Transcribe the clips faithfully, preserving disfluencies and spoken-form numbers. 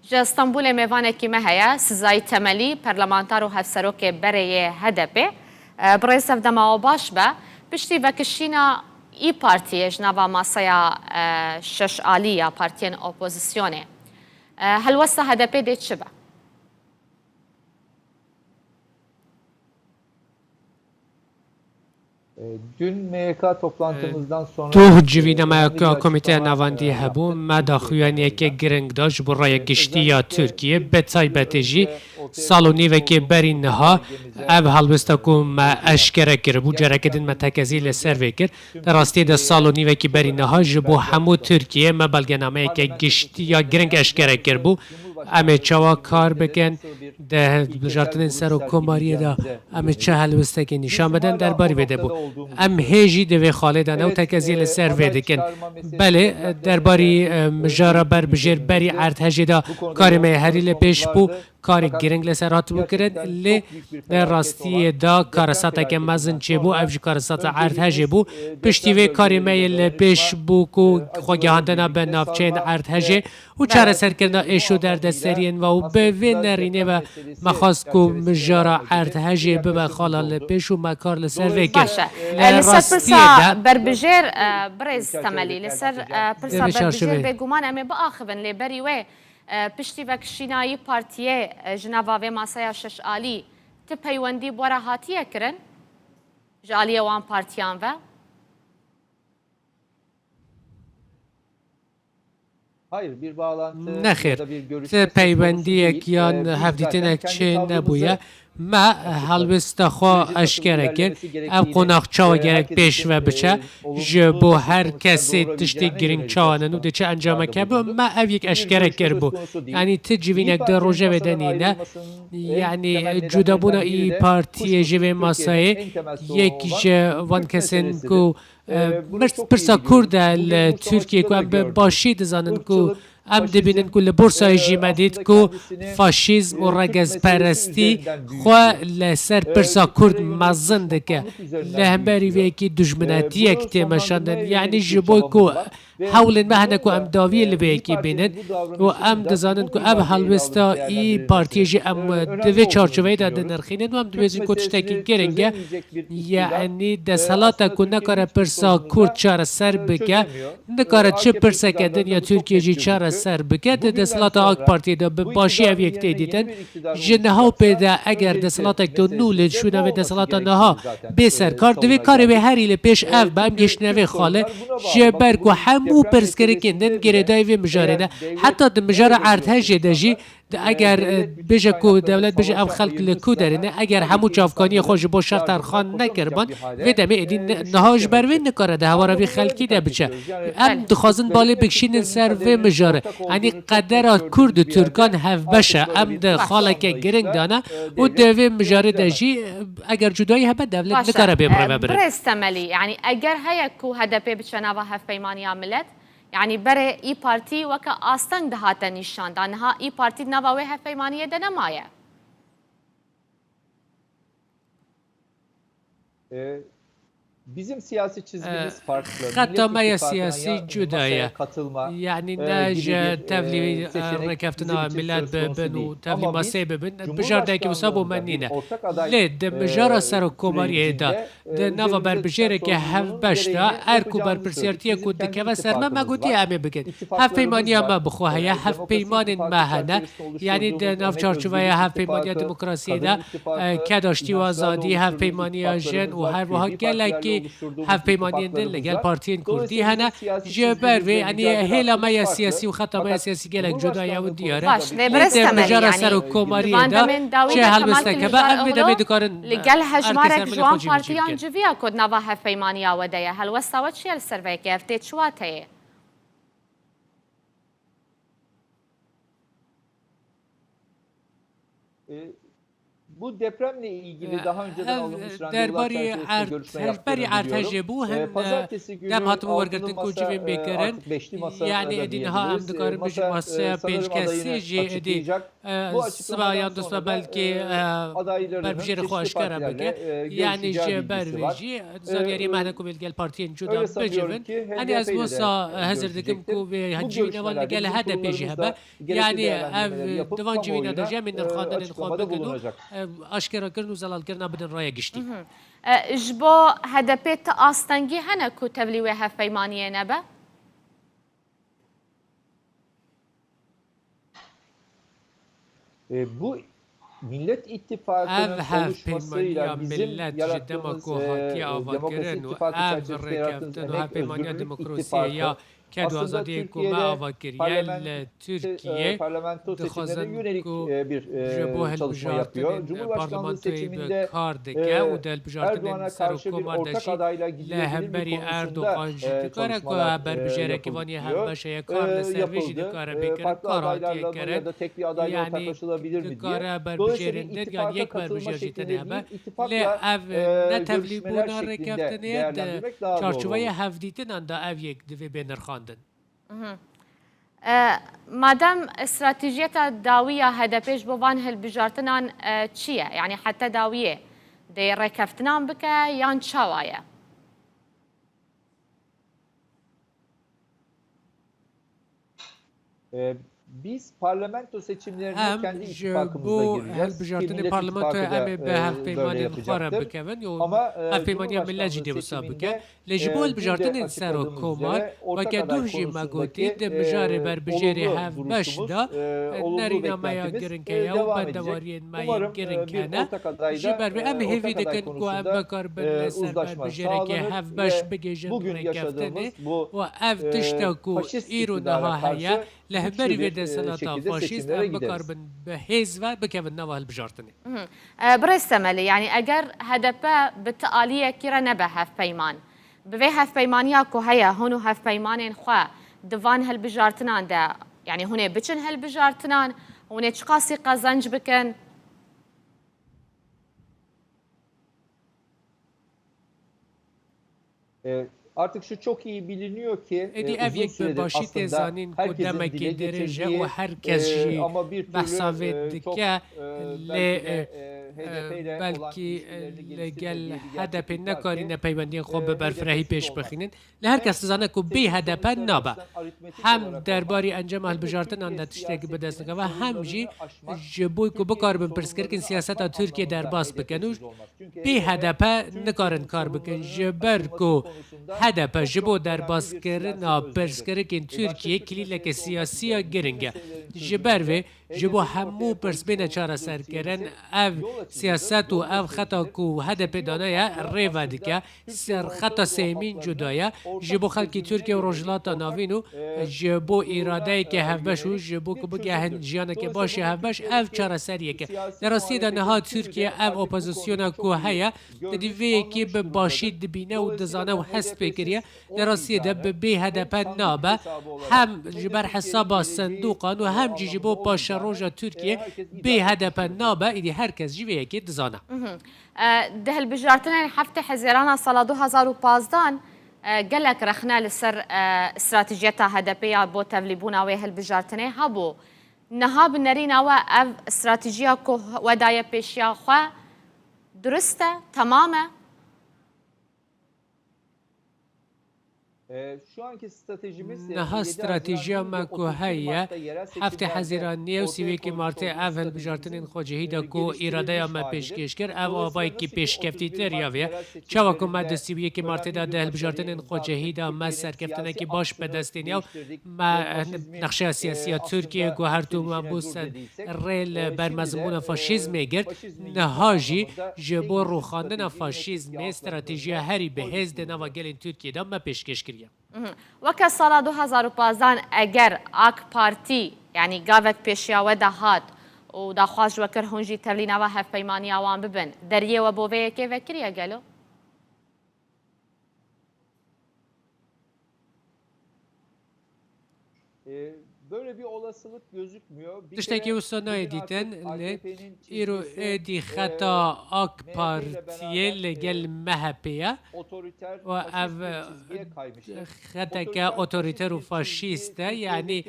Ji Stenbolê mêvanekî me heye, Sizayî Temelî, parlamenter û hevserokê berê yê H D P. E, bi rêz ev dema we baş be. Piştî vekişîna İYİ Partiyê ji nava masaya, e, şeş alî ya partiyên opozisyonê, e, helwesta H D P dê çi be? E, dün M Y K toplantımızdan sonra, Doh e, civîna me ya komîteya navendî hebû, me daxuyaniyeke giring da ji bo raya giştî ya Tirkiyê, bi taybetî jî sal û nîvekê berî niha ev helwesta ku me eşkere kiribû, careke din me tekezî li ser vê kir. Di rastiyê de sal û nîvekî berî niha ji bo hemû Tirkiyê me belgenameyeke giştî ya giring eşkere kiribû. Em ê çawa kar bikin? Di hilbijartinên serokkomariyê de em ê çi helwestekê nîşan bidin derbarî vê de bû. Em hê jî di vê xalê de ne û tekeziyê li ser vê dikin. Belê, derbarî, e, mijara berbijêr berî erdhejê de karê me yê herî li pêş bû, karê giring li ser hatibû kirin, lê di rastiyê de karesateke mezin çêbû, ev jî karesata erdhejê bû. Piştî vê karê me yê li pêş bû ku xwegihandina bi navçeyên erdhejê û çareserkirina êş û derdeseriyên ve û bi vê nerînê ve me xwest ku mijara erdhejê bibe xala li pêş û me kar li ser vê kir. Baş e. Li E, li ser rastiyê pirsa de berbijêr, e, birêz Temelî, li ser, e, pirsa Di vê berbijêr çarçoveyê. Bêguman em ê biaxivin, lê berî wê, e, piştî vekişîna yî partiyê, e, ji nava vê masaya şeş alî ti peywendî bi we re hatiye kirin? Ji aliyê wan partiyan ve? Nexêr, ti peywendiyek yan hevdîtinek çê nebûye. Me helwesta xwe eşkere kir. Ev qonax çawa gerek pêş ve biçe? Ji bo her kesê tiştê girîng çawa ne û dê çi encameke bi? Me ev yek eşkere kiribû. Yanî ti civînek di rojevê de nîne. Yanî cudabûna Îyî Partiyê ji vê masayê yek ji van kesên ku E, mirs-, pirsa Kurd e li Tirkiyê ku em bi başî dizanin ku em dibînin ku li Bursayê jî me dît ku faşîzm û regezperestî xwe li ser pirsa Kurd mezin dike. Li hemberî vê yekî dijminetiyek tê meşandin. Yanî ji bo ku hewlên me hene ku em dawiyê li vê yekê bînin û em dizanin ku ev helwesta Îyî Partiyê jî em di vê çarçoveyê de dinirxînin û em dibêjin ku tiştekî giring e. Yanî desthilata ku nekare pirsa Kurd çareser bike, nikare çi pirseke din ya Tirkiyê jî çareser bike, di desthilata AK Partiyê de bi başî ev yek tê dîtin. Ji niha û pê de eger desthilata ku nû li şûna vê desthilata niha bê ser kar, divê karê wê herî li pêş ev be, em gihiştine vê xalê, ji ber ku hemû pirsgirêkên din girêdayî vê mijarê ne. Heta di mijara erdhejê de jî Di-, eger, e, bêje ku dewlet bêje ev xelk li ku derê ne, eger hemû çavkaniyê xwe ji bo şer terxan nekiriban, vê demê êdî ne-, niha ji ber vê nikare di hewara vî xelkî de biçe. Em dixwazin balê bikişînin ser vê mijarê. Yanî qedera Kurd û Tirkan hevbeş e. Em di xaleke giring de ne û di vê mijarê de jî, e, eger cudayî hebe, dewlet nikare bê birêve bire. Birêz Temelî, yanî eger heye ku H D P biçe nava hevpeymaniya milet, Yanî berê Î Partî weke asteng dihate nîşandan. Niha Î Partî di nava wê hevpeymaniyê de nemaye. E, bizim siyasi çizgimiz farklı. Xeta me ya siyasî cuda ye. Yanî ne ji tevlî, e, rêkeftina milet bibin û tevlî maseyê bibin, bijardeyekî wisa bo me nîne. Lê di mijara serokkomariyê de Di nava berbijêrekê hevbeş de, er ku berpirsiyartiyê ku dikeve ser me, me gotiye em ê bikin. Hevpeymaniya me bi xwe heye, hevpeymanên me hene. Yanî di nav çarçoveya hevpeymaniya demokrasiyê de, e, Keda Şitî û Azadî, hevpeymaniya jin û her wiha gelekî hevpeymaniyên din li gel partiyên kurdî hene. Ji ber vê, yanî hêla me ya siyasî û xeta me ya siyasî gelek cuda ye û diyar e. Baş, lê Lê birêz di Temelî, mijara yanî serokkomariyê de çi helwesteke be, em vê demê dikarin, li gel hejmarek ji wan partiyan civiya ku di nava hevpeymaniya we de ye. Helwesta we çi ye li ser vê yekê? Ev tê çi wateyê? E, Bu depremle ilgili daha önceden alınmış randevular çerçevesinde görüşme yaptığını biliyorum. Ee, pazartesi günü aldığı masa, e, artık beşli masa da diyebiliriz. Ee, masada sanırım adayını açıklayacak. Bu açıklamadan sonra da, e, adaylarının çeşitli partilerle, e, görüşeceği bilgisi var. Ee, öyle sanıyorum ki H D P ile de, e, görüşecektir. Bu görüşmeler neticesi kurullarımızda gerekli değerlendirmeleri yapıp kamuoyuna, e, açıklamada bulunacak. E, ji bo H D P ti astengî hene ku tevlî wê hevpeymaniyê nebe? E, bu Millet İttifakı'nın oluşmasıyla bizim yarattığımız, e, Demokrat İttifakı çerçevesinde yarattığımız Emek Özgürlük İttifakı aslında Türkiye'de parlamento, e, parlamento seçimlerine yönelik, e, bir, e, çalışma yapıyor. Cumhurbaşkanlığı seçiminde, e, Erdoğan'a karşı bir ortak adayla gidilebilir mi konusunda, e, çalışmalar, e, yapıl-, e, yapıldı. E, farklı adaylarla mı ya da tek bir adayla ortaklaşılabilir mi diye. Dolayısıyla bir ittifaka katılma şeklinde değil, ittifakla, e, görüşmeler şeklinde değerlendirmek daha doğru olur. E, madem stratejiyeta dawî ya H D P ji bo van hilbijartinan, e, çi ye? Yanî heta dawiyê dê rêkeftinan bike yan çawa ye? E, biz parlamento seçimlerine kendi ittifakımızla gireceğiz ki Millet İttifakı da, e, böyle yapacaktır. Ama, e, Cumhurbaşkanlığı seçiminde Lê ji bo hilbijartinên serokkomar, weke doh jî me gotî, di mijarê berbijêrê hevbeş de, e, nerîna me ya girîng heye û bendewariyên me yên girîng hene. Ji ber vê em hêvî dikin ku em bikaribin li ser berbijêrekê hevbeş bigihîjin rêkeftinê û ev tişta ku îro niha heye, li hemberî vê desthilata faşîst em bikaribin bi hêz ve bikevin nava hilbijartinê. Mhm. E, birêz Temelî, yanî eger H D P bi ti aliyekî re nebe hevpeyman, bi vê hevpeymaniya ku heye, hûn û hevpeymanên xwe di van hilbijartinan de, yanî hûn ê biçin hilbijartinan, hûn ê çiqasî qezenc bikin? E, artık şu çok iyi biliniyor ki, e, uzun süredir aslında herkesin dile getirdiği, e, ama bir türlü, e, çok, e, belki, e, hedefeyle ulaşılamıyor. Êdî ev yek bi başî tê zanîn ku demekî dirêj e û her kes jî behsa vê dike, lê, e, e, belkî, e, li gel H D P nekarîne peywendiyên xwe bi berfirehî pêş bixînin. Li her kes dizane ku bê H D P nabe. Hem derbarî encama hilbijartinan de tiştekî bi dest nikeve, hem jî ji bo ku bikaribin pirsgirêkên siyaseta Tirkiyê derbas bikin û bê H D P nikarin kar bikin. Ji ber ku H D P ji bo derbaskirina pirsgirêkên Tirkiyê kilîleke siyasî ya girîng e. Ji ber vê, ji bo hemû pirs bêne çareserkirin, ev siyaset û ev xeta ku H D P dane ye, rê vedike. Ser xeta sêmîn cuda ye. Ji bo xelkê Tirkiye û Rojhilata Navîn û ji bo îradeyeke hevbeş û ji bo ku bigehin jiyaneke baş ya hevbeş, ev çareseriyek e. Li rastiyê de niha Tirkiye ev opozisyona ku heye, êdî vê yekê bi başî dibîne û dizane û hest pê kiriye. Li rastiyê de bi bê H D P nabe. Hem ji ber hesaba sindoqan û hem jî ji bo paşeroja Tirkiye bê H D P nabe, êdî her kes jî vê yekê dizane. Mhm. E, di hilbijartinên heftê Hezîrana sala du hazar û pazdan, e, gelek rexne li ser, e, stratejiyeta H D P ya bo tevlîbûna wê hilbijartinê hebû. Niha bi nerîna we ev stratejiya ku we daye pêşiya xwe durist e, temam e? Niha stratejiya me ku heye, heftê Hezîran nî û sî û yekê Martê ev hilbijartinên xwecihî de ku îradeya me pêşkêş kir, ev avayekî pêşkeftîtir ya vê ye. Çawa ku me di sî û yekê Martê de di hilbijartinên xwecihî de me serkeftinekî baş bi dest têniya û me nexşeya siyasî ya Tirkiyeyê guhert û me bû ser rê li ber mezinbûna faşîzmê girt. Niha jî ji bo rûxandina faşîzmê stratejiya herî bi hêz di nava gelên Tirkiyê de me pêşkêş kiriye. Mhm. Weke sala du hazar û pazdan eger AK Partî, yanî gavek pêşiya we de hat û daxwaz ji we kir hûn jî tevlî nava hevpeymaniya wan bibin, deriyê we bo vê yekê vekiriye gelo? E, Tiştekî wisa nayê dîtin, lê îro êdî xeta AK Partiyê li gel M H P ye û ev xeteke otorîter û faşîst e. Yanî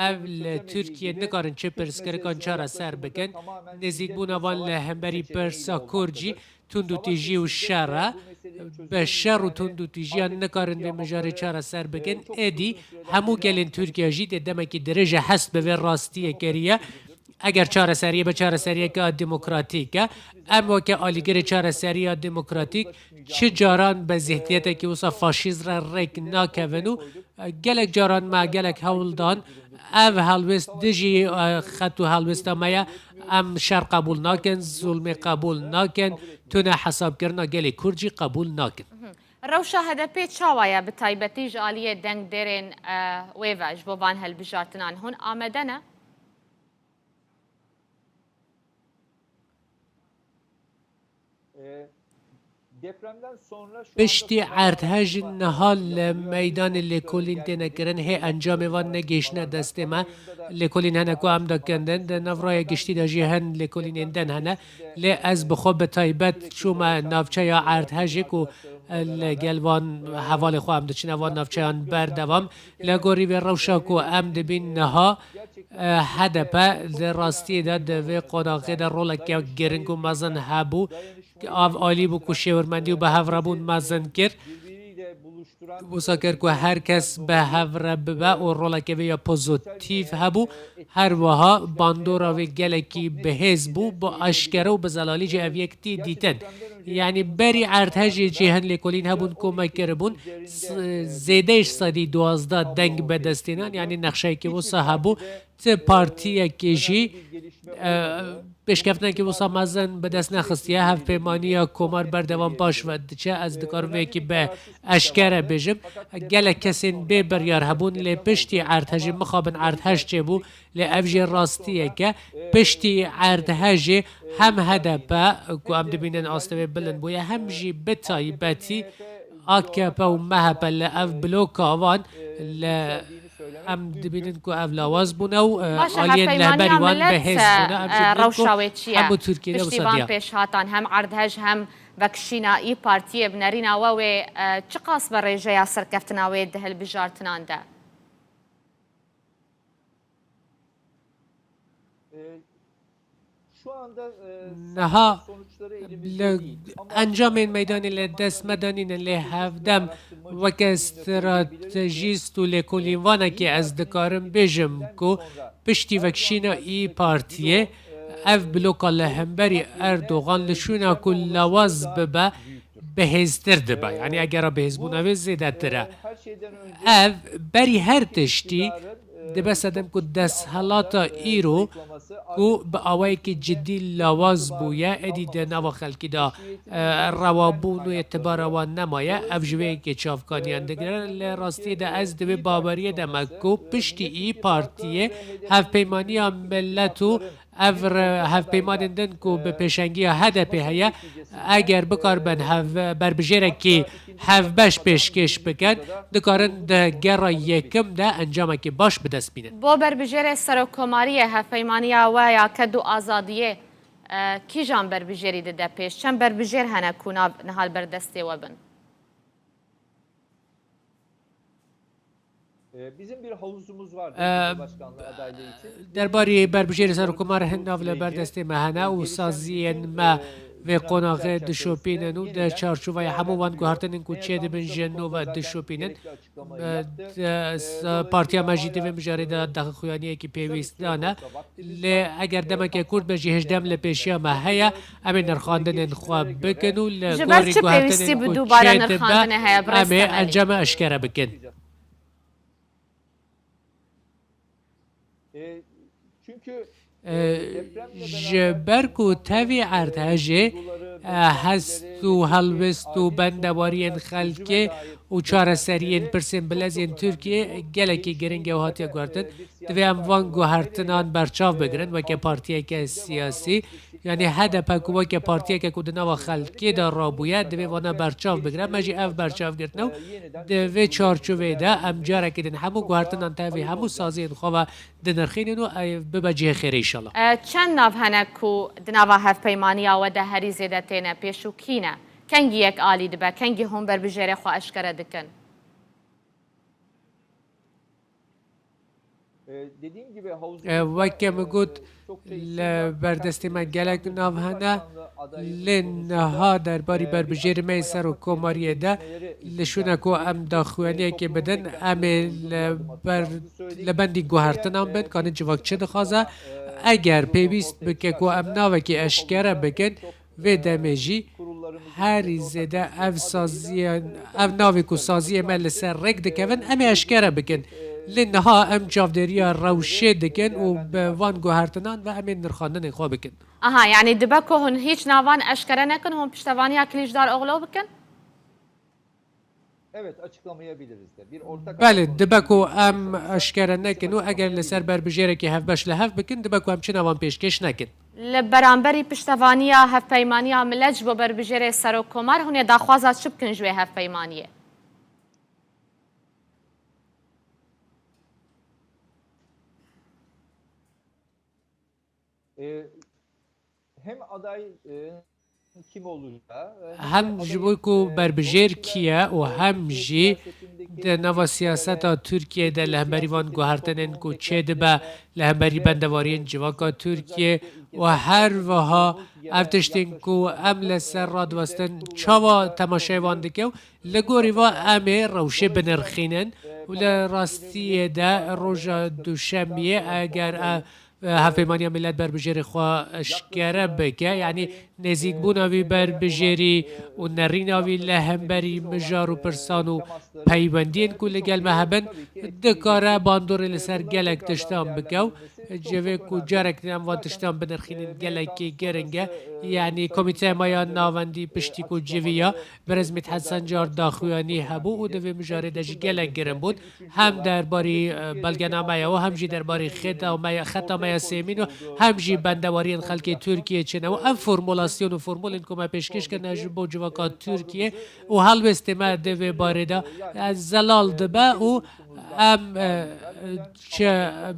ev li Tirkiye nikarin çi pirsgirikan çareser bikin. Nêzîkbûna van li hemberî pirsa Kurd jî tundûtîjî û şer e. Bi şer û tundûtîjiyan nikarin vê mijarê çareser bikin. Êdî hemû gelên Tirkiye jî dê demekî dirêj e hest bi vê rastiyê kiriye. Eger çareseriyê be çareseriyeke demokratîk e, em weke alîgirê çareseriya demokratîk çi caran bi zihniyetekî wisa faşîst re rêk nakevin û, e, gelek caran me gelek hewl dan ev helwêst dijî, e, xet û helwêsta me ye. Em şer qebûl nakin, zulmê qebûl nakin, tune hesabkirina gelê Kurd jî qebûl nakin. Rewşa H D P çawa ye, bi taybetî ji aliyê dengdêrên, e, wê ve ji bo van hilbijartinan? Hûn amade ne? Piştî erdhej niha li meydanê lêkolîn têne kirin, hê encamê van negihiştine destê me. Lêkolîn hene ku em dikin din, di nav raya giştî de jî hin lêkolînên din hene. Lê ez bi xwe bi taybet çûme navçeya erdhejê ku li gel van hevalê xwe em diçine van navçeyan berdewam. Li gorî vê rewşa ku em dibîn niha, e, H D P di rastiyê de di vê qonaxê de roleke giring û mezin hebû. Av alî bû ku şêwirmendî û bi hev re bûn mezin kir. Wisa kir ku her kes bi hev re bibe û roleke vê ya pozotîf hebû. Her wiha bandora wê gelekî bihêz bû, bi eşkere û bi zelalî jî ev yek tî dîtin. Yanî berî erdhejê jî hin lêkolîn hebûn ku me kiribûn, s-, zêdeyê ji sedî duwazdeh deng bi dest tênan, yanî nexşeyekî wisa hebû. Ti partiyekê jî, e, pêşkeftinekî wisa mezin bi dest nexistiye. Hevpeymaniya Komar berdewam paş ve diçe. Ez dikarim vê yekî bi eşkere bêjim. Gelek kesên bê biryar hebûn, lê piştî erdhejê mixabin erdhej çêbû, lê ev jê rastiyek e. Piştî erdhejê hem H D P ku em dibînin astê wê bilind bûye, hem jî bi taybetî A K P û M H P li ev bloka van li Em dibînin ku ev lawaz bûne û, e, Baş e, aliyên hevpeymaniya rehberî wan millet, bi hêz e, bûne. Em e, jî dibînin ku rewşa wê çi ye? Hemû Tirkiye de Piştî wisa van diya. Pêşhatan hem erdhej hem vekişîna İYİ Partiyê bi nerîna we wê, e, çiqas be rêjeya serkeftina wê di hilbijartinan de? Niha li encamên meydanê li dest me de nînin, lê hevdem weke stratejîst û lêkolînvanekê ez dikarim bêjim ku piştî vekişîna İYİ Partiyê ev bloka li hemberî Erdogan li şûna ku lawaz bibe, bihêztir dibe. Yanî egera bihêzbûna wê zêdetir e. Ev berî her tiştî dibe sedem ku desthilata îro ku bi awayekî cidî lawaz bûye, êdî di nava xelkî de, e, rewabûn û îtibara wan nemaye. Ev ji vê yekê çavkaniyan digire. Li rastiyê de ez di wê baweriyê de me ku piştî İYİ Partiyê hevpeymaniya millet û Ev re-, hevpeymanên din ku bi pêşengiya H D P heye, eger bikaribin hev-, berbijêrekî hevbeş pêşkêş bikin, dikarin di gera yekim de encamekî baş bi dest bînin. Bo berbijêrê Serokkomariyê hevpeymaniya we ya ked û azadiyê, e, kîjan berbijêrî dide pêş? Çend berbijêr hene ku nav niha li ber destê we bin? Ee, bizim bir havuzumuz vardı Ee, Cumhurbaşkanlığı adaylığı için. Derbarê berbijêrê serokkomar hin nav li ber destê me hene û saziyên me vê qonaxê dişopînin û di çarçovaya hemû van guhertinên ku çêdibin ji nû ve dişopînin. Ee, di, s-, partiya me jî di vê mijarê de daxuyaniyekî pêwîst dane. Lê eger demeke kurt be jî hêjdem li pêşiya me heye, em ê nirxandinên xwe bikin û li Ji ber gorî çi guhertinên pêwîstî bi ku dubare çêdibe, nirxandinê heye, birêz em ê Temelî? Encama eşkere bikin. E, Ji ber ku tevî erdhejê, e, hest û helwest û bendewariyên xelkê û çareseriyên pirsên bilez yên Tirkiyê gelekî giring e û hatiye guhertin. Divê em van guhertinan berçav bigirin weke partiyeke siyasî. Yanî H D P ku weke partiyeke ku di nava xelkê de rabûye, divê vana berçav bigire. Me jî ev berçavgirtine û di vê çarçoveyê de em carekî din hemû guhertinan tevî hemû saziyên xwe ve dinirxînin û ev bibe cihê xêrê înşallah. E, çend nav hene ku di nava hevpeymaniya we de herî zêde têne pêş û kî ne? Kengî yek alî dibe, kengî hûn berbijêrê xwe eşkere dikin? E, weke min got, li berdestê me gelek nav hene, lê niha derbarî berbijêrê me yê serokkomariyê de li şûne ku em daxuyaniyekê bidin, em ê li ber, li bendî guhertinan bin, kanin civak çi dixwaze. Eger pêwîst bike ku em navekî eşkere bikin, vê demê jî herî zêde ev saziyên, ev navê ku saziyê me li ser rêk dikevin, em ê eşkere bikin. Lê niha em çavdêriya rewşê dikin û bi van guhertinan ve em ê nirxandinê xwe bikin. Aha, yanî dibe ku hûn hîç navan eşkere nekin, hûn piştevaniya Kiliçdaroglu bikin? Belê, dibe ku em eşkere nekin û eger li ser berbijêrekî hevbeş li hev bikin, dibe ku em çi navan pêşkêş nekin. Li beramberî piştevaniya hevpeymaniya millet ji bo berbijêrê serokkomar, hûn ê daxwaza çi bikin ji wê hevpeymaniyê? E, hem aday, e, kim olacağı, e, hem ji bo ku berbijêr kî ye û hem jî di nava siyaseta Tirkiyeyê de li hemberî van guhertinên ku çêdibe li hemberî bendewariyên civaka Tirkiyê û her wiha ev tiştên ku em li ser radiwestin çawa temaşeyê wan dike û li gorî va em ê rewşê binirxînin û li rastiyê de roja duşemiyê eger e, e, Hevpeymaniya Millet berbijêrê xwe eşkere bike, yanî nêzîkbûna wî berbijêrî û nerîna wî li hemberî mijar û pirsan û peywendiyên ku li gel me hebin, dikare bandorê li ser gelek tiştan bike û civê ku carek din em van tiştan binirxînin gelekî giring e. Yanî Komîteya me ya Navendî piştî ku civiya, Birêz Mîthet Sencar daxuyanî hebû û di vê mijarê de jî gelek girin bûn. Hem derbarî, e, belgenameya û hem jî derbarî xeta me ya, xeta me ya sêmîn û hem jî bendewariyên xelkê Tirkiyê çêne û ev formulasyon û formulên ku me pêşkêş kirine ji bo civaka Tirkiyê û helwestê me di vê barê de, e, zelal dibe û em, e, çi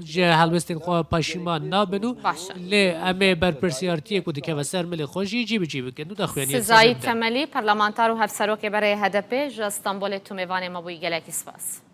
ji helwestên xwe paşîman nabin û Baş e. Lê em ê berpirsiyartiyê ku dikeve ser milê xwe jî cî bi cî bikin û daxuyaniyê Sezayî Temelî, parlamenter û hevserokê berê H D P ji Stenbolê, tu mêvanê me bûyî, gelekî spas.